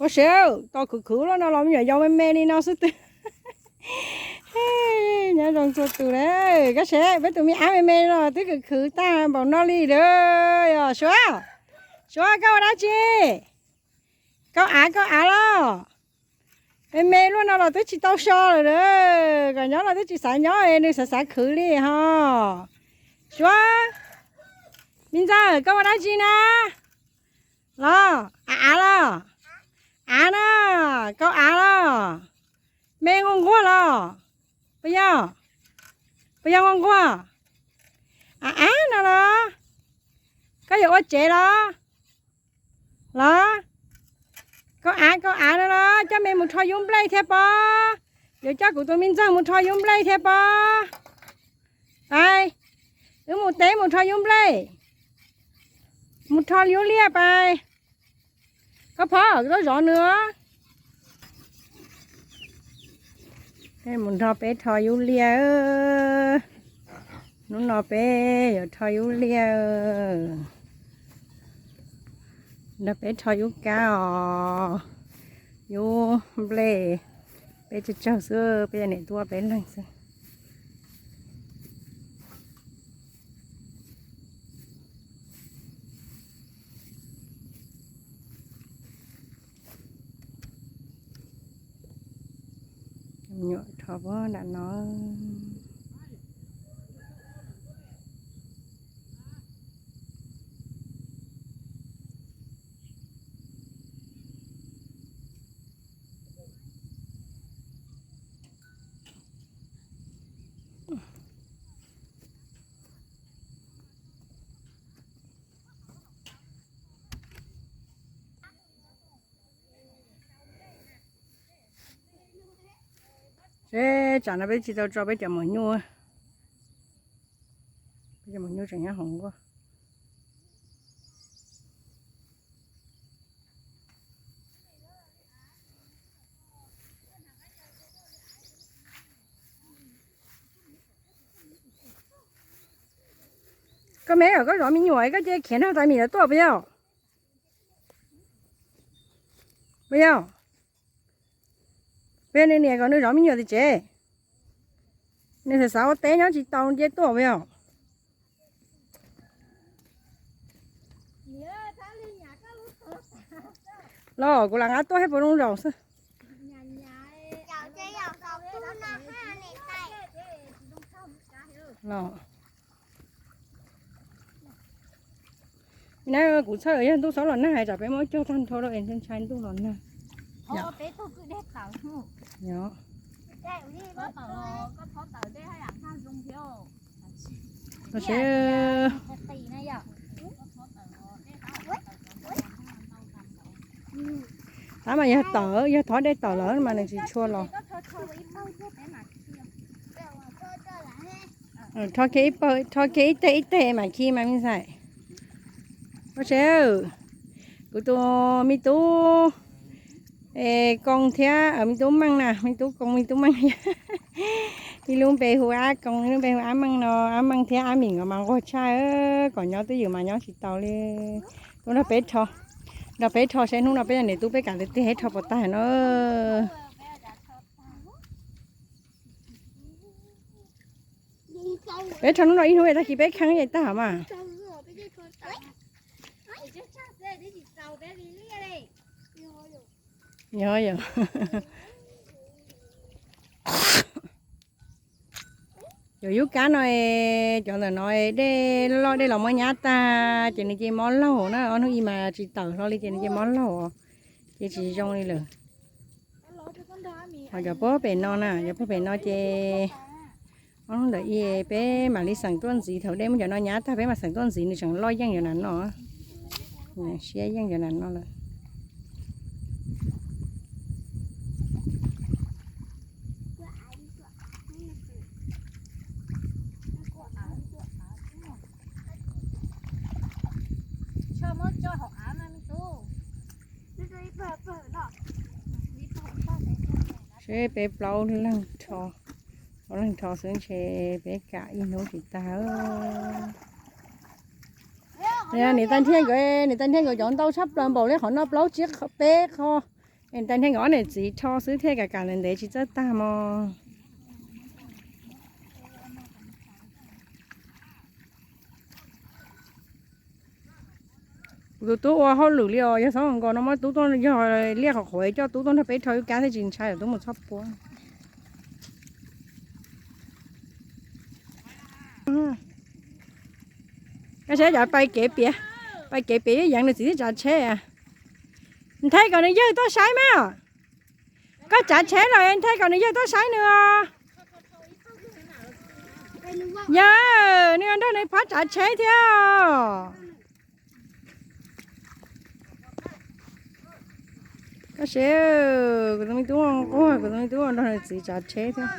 Koj saib, tos khwv khwv luaj no los me nyuam yaus me me li no xwb twb. Nyob zoo txhua tus na, koj saib peb tus me ab me me no twb khwv khwv tag npaum no li lawm. Suav, Suav, koj ua dab tsi? Koj av, koj av los? Me me luaj no los twb tsis tau so lawm na. Kom nyob los twb tsis xav nyob, nws xav xav khwv li ho. Suav, me ntxawg, koj ua dab tsi na? Los, av av los? Av na, koj av los? Me nquag nquag los? Puas yog? Puas yog nquag nquag? Av av no los? Koj yuav ua tsev los? Los, koj av, koj av no los? Coj me mus rho yub nplej thiab pob. Yuav coj kuv tus me ntxawg mus rho yub nplej thiab pob. Pais, wb mus teb mus rho yub nplej. Mus rho yub liaj pais. Koj phob, koj zov nws. Mus nrog peb rho yub liaj. Hnub no peb yuav rho yub liaj. Nrog peb rho yub kab os. Yub nplej, peb tsawg tsawg xwb, peb yog niam tub peb leeg xwb. Me nyuam rho puag nram no. Seb tsam no peb tsis tau tso peb cov maum nyuj. Peb cov maum nyuj tseem nyob hauv nkuaj. Koj me, koj zov me nyuam koj cia li khiav nrog tais mis lawv tuaj puas yog? Puas yog? Puas yog nws niam kom nws zov me nyuam tim tsev? Nws xav xav ua teb nyob tsis tau cia tuaj puas yog? Los kuv lam nqa tuaj thiab puas zoo zaum xwb. Los, na kuv txhawj yog ntuj xob los nag hais tsam peb muab cog tag nrho rau es ntshai ntuj los nag. Los seb, tab mas yog tawm, yog thov dej tawm lawm mas nws tsis tshua los. Rho kiag ib teg ib teg mas khi mas me ntxhais. Ua tsev, kuv tus me tub Koos thiab me tub Meej na, me tub Koos me tub Meej. Ib lub npe hu Ab Koos, ib lub npe hu Ab Meej no, Ab Meej thiab Ab Mim nkawd mas nquag tshaj, kom nyob twj ywm mas nyob tsis tau li. Tuaj nrog peb rho, nrog peb rho seb hnub no peb yog niam tub peb kam tiag tiag rho puas tag no. Peb rho hnub no ib hnub tag kis peb kheeb yeej tag mas. Yog, yog. Cov yub kab no, cov ntawm no dej loj dej los muab nyab tag ces nws cia li mob laug na, ob hnub ib mas tsis tawm hlo li ces nws cia li mob laug, ces tsis zoo li lawm. Ho cov puag pem no na, cov puag pem no ces ob hnub ntawm ib peb mam li xeem tuaj ntxiv, thaum dej muab cov no nyab tag peb mam xeem tuaj ntxiv, nws tseem loj yeej yuav na no, siab yeej yuav na no lawm. Seb peb plaub leeg rho, plaub leeg rho xwb ntshe peb kam ib hnub tsis tag. Niam tais Nrhiaj nkawd, niam tais Nrhiaj nkawd cov ntau tshaj plaws npaum li qhov no plaub tsib peb qho. Ntawd thiaj nkawd ob niam txiv rho xwb thiaj kam kam ntev ntev tsis txawj tag mog. Kuv tus tub ua hauj lwm li os, yog xob nkaus no muab tub tuaj, yog liaj qhov qhuav coj tub tuaj nrog peb rho ib kab thiaj tsis ntshai, tub mus txhob puab. Koj saib cov pais kev piav, pais kev piav yeej yeev nws txiv tib tsav tsheb. Nthe kom nws yawg tuaj saib mas. Koj tsav tsheb los nthe kom nws yawg tuaj saib nws os. Yawg, nws yuav nrog nws phab tsav tsheb thiab. Koj saib, kuv tus me tub nquag, kuv tus me tub nrog nws txiv tsav tsheb thiab.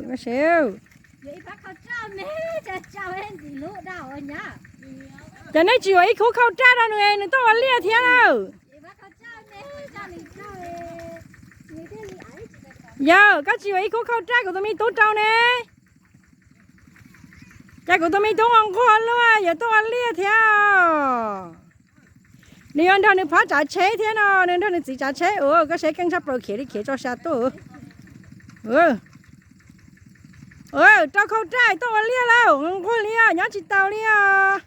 Koj saib, ces nej tsis yuav ib khub khau raj rau nws, nws tuaj ua liaj thiab lawm. Yawg, koj tsis yuav ib khub khau raj kuv tus me tub rau ne. Ces kuv tus me tub ua nquag luaj yuav tuaj ua liaj thiab. Nws yuav nrog nws phab tsav tsheb thiab no, nws nrog nws txiv tsav tsheb. Ua koj saib keej tshaj plaws, khiav li khiav tso sa tuaj. Rau khau raj tuaj ua liaj lauj, nquag li os, nyob tsis tau li os.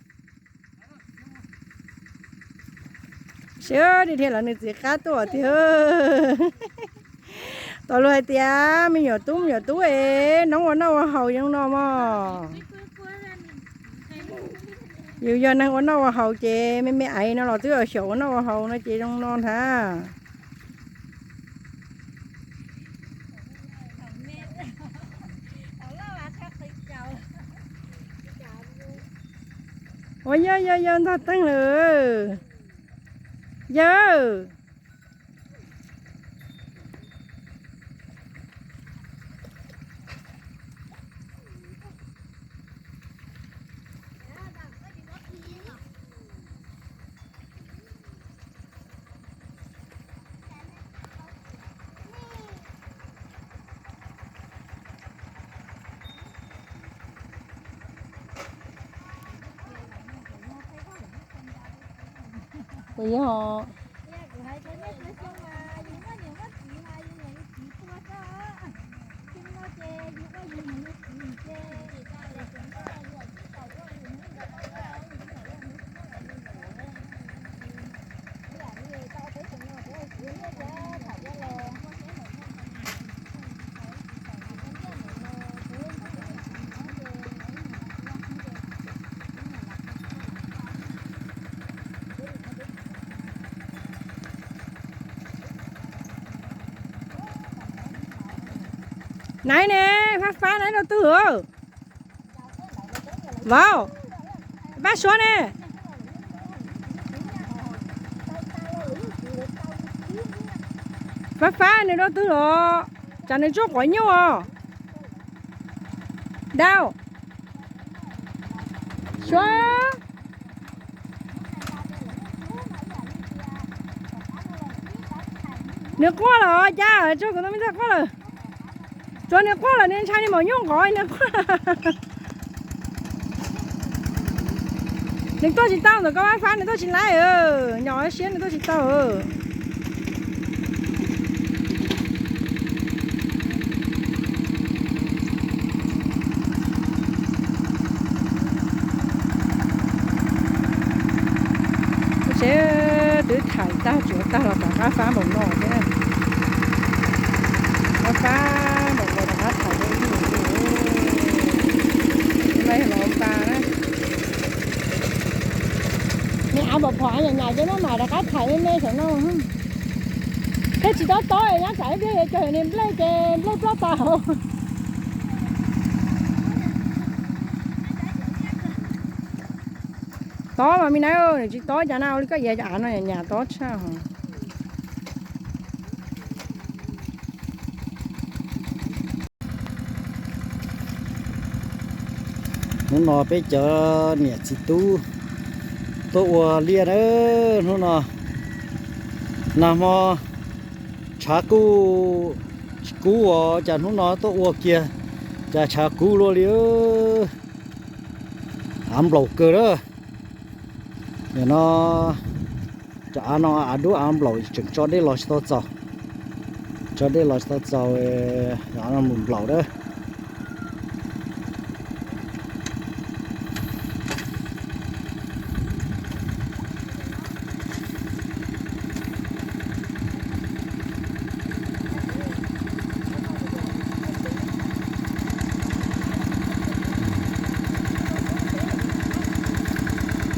Saib, dhia los nws txiv qab tuaj tiag. Tau luag hais tias me nyuam tub me nyuam tub es noob ua noj ua haus zoo no mog. Yus yog neeg ua noj ua haus ces me me aiv no los twb xyaum ua noj ua haus no ces zoo no ntag. Ua yog yog yog ntog teeg lawm. Yawg. Kuv yog Naiv ne, fab fab naiv rau twg? Vauv, pab suav ne. Fab fab nws rau twg los? Tsam nws tsuab quav nyuj os. Dau, suav. Nws quaj los cas, tsuag kuv tus me ntxhais quaj lawm. Tsuav nws quaj lawm, nws ntshai nws maum nyuj nqov nws quaj. Nws tuaj tsis tau ntawm koj fab fab, nws tuaj tsis laib, nyom siab nws tuaj tsis tau. Seb twb thaim tag tsuav tag los rov qab fab npaum no thiab. Rov qab fab npaum no rov qab thaim dua ib hnub. Nws av npam phom nyam nyam ces maj mam rov qab thaim me me saum no. Thiab tsis tob tob nyob tsam ib pliag yuav cog niag nplej ces nplej ploj tas hauv. Tob mas me na, nws tsis tob cas na, ua li koj iav cov av no nyam nyam tob tshaj hos. Hnub no peb cov niam txiv tub tuaj ua liaj na, hnub no nag hmo tshav kuj tsis kub os, cas hnub no tuaj ua kiag cas tshav kub luaj li. Av nplaum kawg lawm. Nim no Cov av no av dub av nplaum tseem tso dej los tsis tau txaus. Tso dej los tsis tau txaus, cov av no mus nplaum na.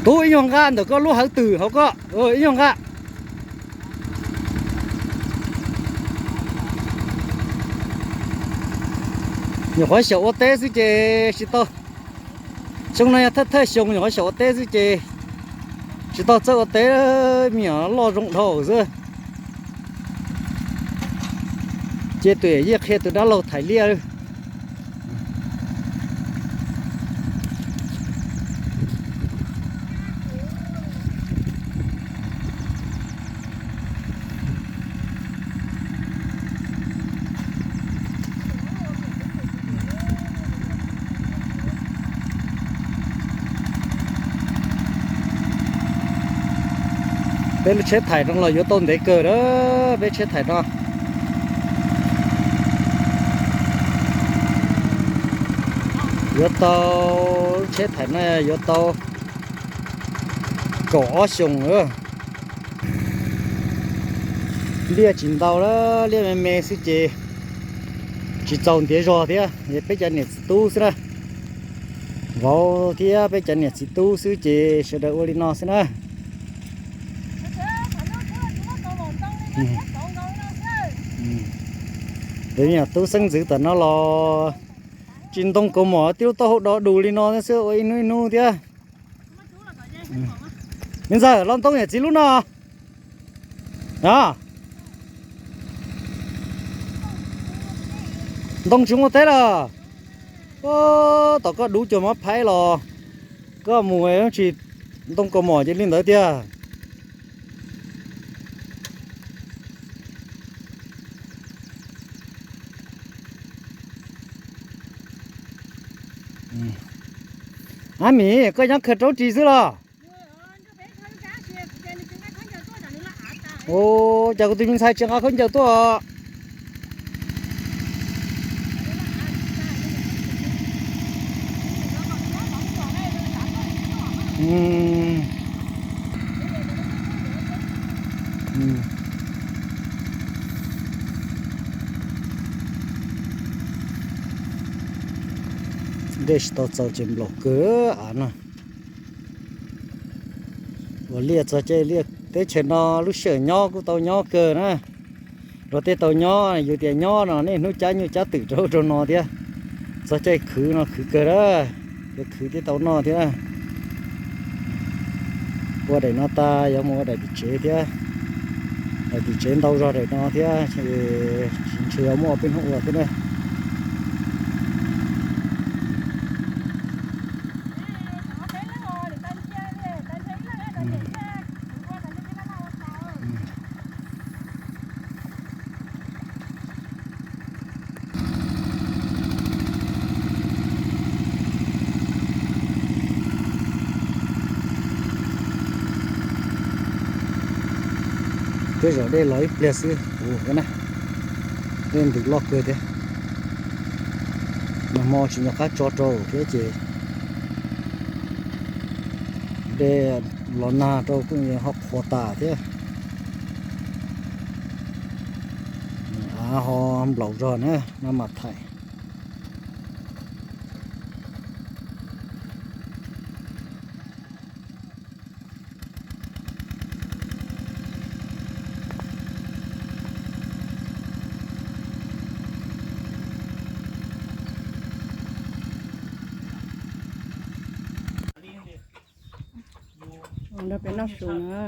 Tub ib nyuag nqa ntawm koj lub hawv twm hauv koj, ib nyuag nqa. Nyuam qhuav xyaum ua teb xwb ces tsis tau. Xyoo no yog thawj thawj xyoo nyuam qhuav xyaum ua teb xwb ces tsis tau txawj ua teb, me nyuam loj zoo dhau xwb. Ces tus yawm yij qhia tus dab laug thaiv liaj. Peb lub tsheb thaim no los yuav tau ntev kawg na, peb tsheb thaim no. Yuav tau, lub tsheb thaim no yuav tau kaum ob xyoos na. Liaj tsis ntau lawm, liaj me me xwb ces tsis txaus ntiav zog thiab, peb cov niam txiv tub xwb na. Vauv thiab peb cov niam txiv tub xwb ces sawv daws ua li no xwb na. Peb me nyuam tub xeeb ntxwv tom no los tsis ntoo kaus mom, tib lub taub hau do dus li no xwb, ua ib hnub ib hnub thiab. Me ntxawg, los ntoo niam txiv lub no. A, ntoo tsis muaj teb lawm. Tom koj dub cuag mab phaib los koj mus tsis ntoo kaus mom ces li ntawd tiag. Ab Mim, koj nyob khaws raub ris xwb los? Ua cas kuv tus me ntxhais tsis nqa khaub ncaws tuaj? Dej tsis tau txaus ces nplaum kawg av no. Ua liaj txog caij liaj, teb chaws no lub sij hawm nyob kuj tau nyob kawg na. Luag tej tau nyob, yus tias nyob no nej hnub cab nyuj cab twm rau rau no thiab. Txog caij khwv no khwv kawg na, yuav khwv thiaj tau noj thiab. Ua daim no tas yuav mus ua daim tim tsev thiab. Daim tim tsev ntau zog daim no thiab, ntshe yuav muaj peb hnub ua thiab na. Tej zaum dej los ib pliag xwb kuv na. Dej ntws loj kawg thiab. Nag hmo tsis nco qab tso rau thiab ces dej los nag rau kuj ho qhuav tas thiab. Av ho nplaum zog na, maj mam thaim. Nrog peb noj su na.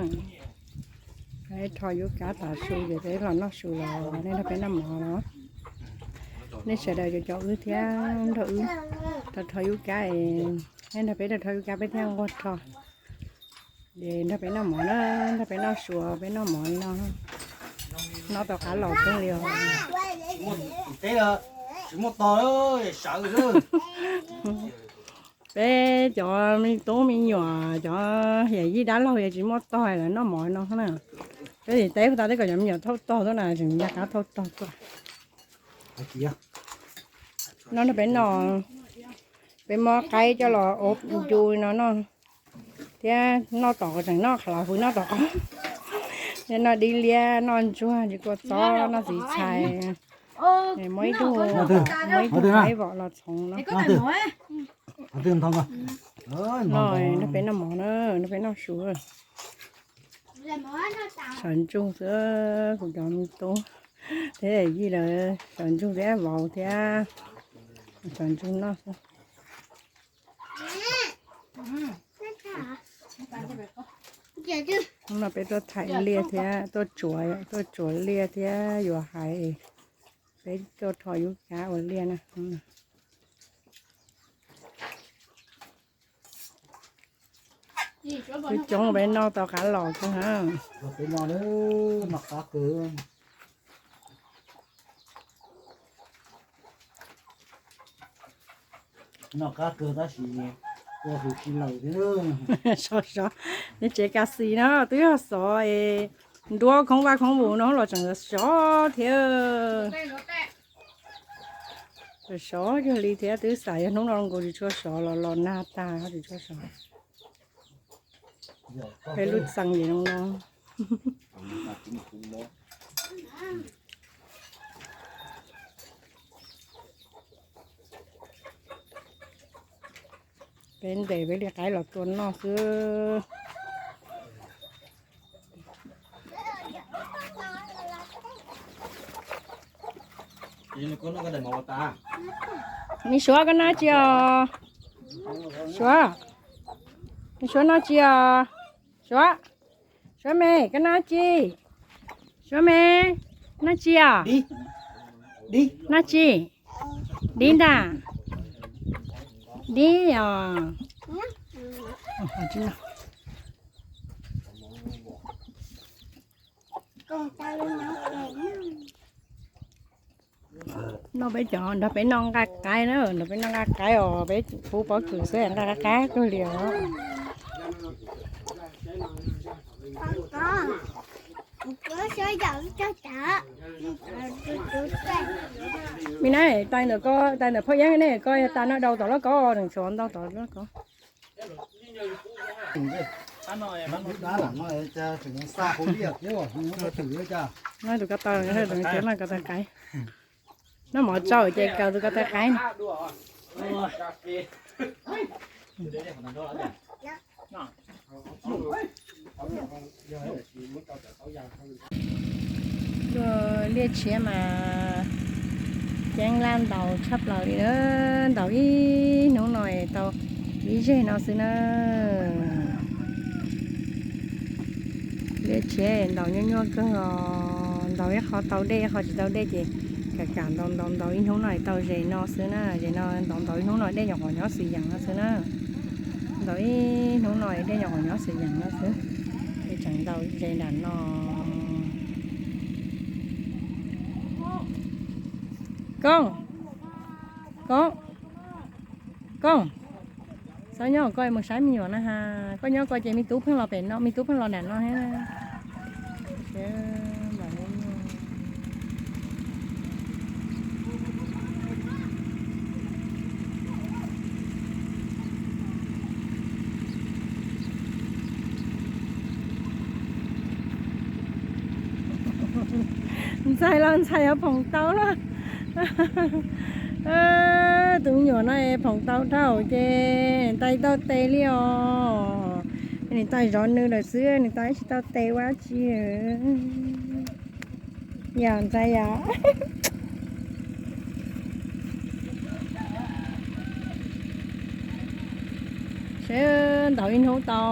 Peb rho yub kab tas su ces peb los noj su los nej nrog peb noj mov los. Nej sawv daws cov cov wb thiab nrog wb rho rho yub kab, nej nrog peb rho rho yub kab peb thiaj nquag rho. Ces nrog peb noj mov na, nrog peb noj su peb noj mov li no. Noj tau qab los kawg li os. Tsis muaj tog, sawv xwb. Peb cov me tub me nyuam, cov yam yij dab laug yeej tsis muaj tog lawv noj mov no na. Peb tim teb hu tas teb kom cov me nyuam thauj tog tuaj na, tseem ncaj qab thauj tog tuaj. No peb no, peb muab qaib coj los ua ncu no noj, thiab noj tom qhov tseem noj qhav los hwv noj tom qhov. Thiab noj dib liab, noj ntsuag, tsis kua txob, noj txiv txhais. Muab ib tug, muab ib tug qaib vom los txhoov no. No, no peb noj mov na, no peb noj su. Sawv ntsug xwb, kuv cov me tub thiab yij lawv sawv ntsug thiab vauv thiab sawv ntsug noj xwb. No peb tuaj thaij liaj thiab tuaj tsuav, tuaj tsuav liaj thiab yuav hais, peb tuaj rho yub cab ua liaj na. Coob coob peb noj tau qab los xwb na. Noj qab kawg tab sis ua huv si lawm thiab. Sov sov, nej tsev kas xis no twb yog xov es nruab khoob vaj khoob vus no los tseem sov thiab. Sov sov cuag li thiab, twb xav yog hnub no nkaus tsis tshua sov los los nag tag tsis tshua sov. Peb lub txee ces zoo no. Peb ntes peb li qaib los tua noj xwb. Me Suav koj noj tsi os? Suav, me Suav noj tsi os? Suav, Suav me, koj noj tsi? Suav me, noj tsi os? Noj tsi? Dib ntag. Dib os. Noj peb cov nrog peb noj nqaij qaib na, nrog peb noj nqaij qaib os, peb pub pob kws xwb nqaij qab qab kawg li os. Me na, tais ntawm ko, tais ntawm phauj Yeeb ne, koj yog tas noj dau tom lub ko, tseem tshuav ntau tom lub ko. Noj tus ko taw, tus ko taw qaib. Noj mov tsau ces kaw tus ko taw qaib. Liaj tshiab mas ceeb laj ntaus tshaj plaws li na, ntaus ib hnub no tau ib zeg no xwb na. Liaj tshiab ntaus nyuaj nyuaj kawg os, ntaus ib qho tau dej ib qho tsis tau dej ces kam kam ntaus ntaus ntaus ib hnub no tau zes no xwb na, zes no ntaus ntaus ib hnub no dej nyuam qhuav nyob xwm yeem no xwb na. Ntaus ib hnub no dej nyuam qhuav nyob xwm yeem no xwb, es tseem ntaus zes nram no. Koob, Koob, Koob, txhob nyob ko mus saib me nyuam na ha. Koj nyob ko ces me tub pheej los pem no, me tub pheej los nram no thiab. Ntxhais los ntxhais yuav phoom tau los. Tus me nyuam no phoom tau dhau ces ntais tau tes li os. Nws tau zov nws lawm xwb, nws tau ib tsis tau tes ua tsi. Yog ntxhais yog. Seb ntaus ib hnub tau,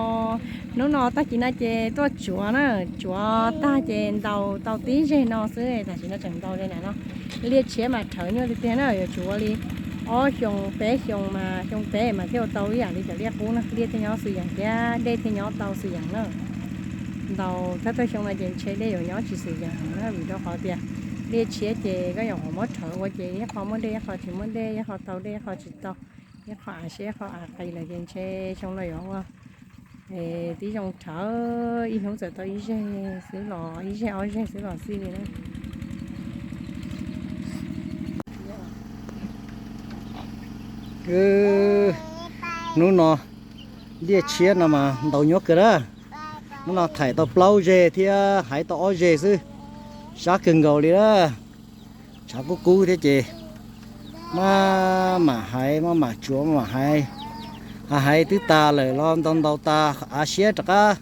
hnub no tag kis no ces tuaj tsuav na, tsuav tag ces ntaus tau tib zeg no xwb, tam sim no tseem ntaus li na no. Liaj tshiab mas rhawv nyuaj tiag tiag na, yuav tsum ua li ob xyoo peb xyoo mas, xyoo peb mas thiaj ua tau ib yam li cov liaj qub na, liaj thiaj nyob xwm yeem thiab dej thiaj nyob tau xwm yeem na. Ntaus thawj thawj xyoo no ces ntshe dej yuav nyob tsis xwm yeem na, vim rau qhov tias liaj tshiab ces koj nyuam qhuav muab rhawv ua ces ib qho muaj dej ib qho tsis muaj dej, ib qho tau dej ib qho tsis tau. Ib qho av siab qho av qis lawm ces ntshe xyoo no yuav ua tib zoo rhawv, ib hnub txawm tau ib zeg xwb los ib zeg ob zeg xwb los xij li na. Hnub no liaj tshiab no mas ntau nyuab kawg na. Hnub no thaim tau plaub zeg thiab haiv tau ob zeg xwb, sab kawg nkaus li na. Tshav kub kub thiab ces maj mam haiv maj mam tsuav maj mam haiv. Haiv twb tas lawm los ntau ntau tas av siab rov qab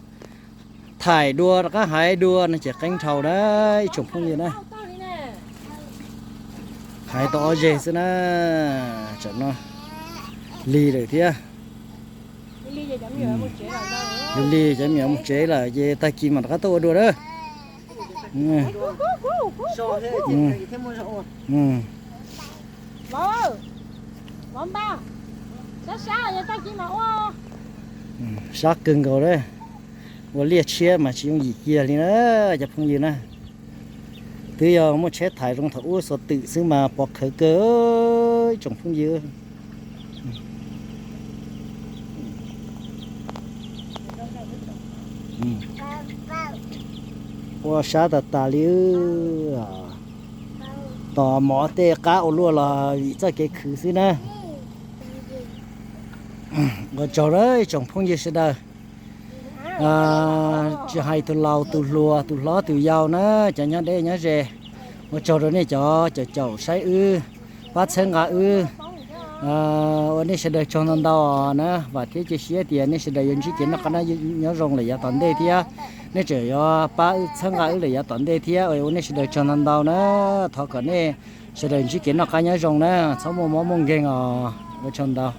thaim dua rov qab haiv dua no ces qeeb dhau na ib tsoom phooj ywg na. Haiv tau ob zeg xwb na. Tsam no lig lawm thiab. Lig lig cov me nyuam mus tsev lawm ces tag kis mam rov qab tuaj ua dua na. Sab kawg nkaus na. Ua liaj tshiab mas tsis yooj yim kiag li na cov phooj ywg na. Twb yog muaj tsheb thaiv zoo thaum ub xuas twm xwb mas pov khawv kawg ib tsoom phooj ywg. Ua sab tas tas li. Tos mov tej qab ua luaj los vim txoj kev khwv xwb na. Ua tsaug ib tsoom phooj ywg sawv daws, tsis hais tus laus tus hluas tus hlob tus yau na, cov nyob deb nyob ze, ua tsaug rau nej cov caum caum saib wb, pab txhawb nqa wb. Ua nej sawv daws tsaug ntau ntau na, vam thiab cia siab tias nej sawv daws yuav ntsib kev noj qab nyob zoo lawm yav tom ntej thiab. Nej tseem yuav pab wb txhawb nqa wb lawm yav tom ntej thiab, ua nej sawv daws tsaug ntau ntau na. Thov kom nej sawv daws ntsib kev noj qab nyob zoo na, txhob muaj mob muaj nkeeg os. Ua tsaug ntau.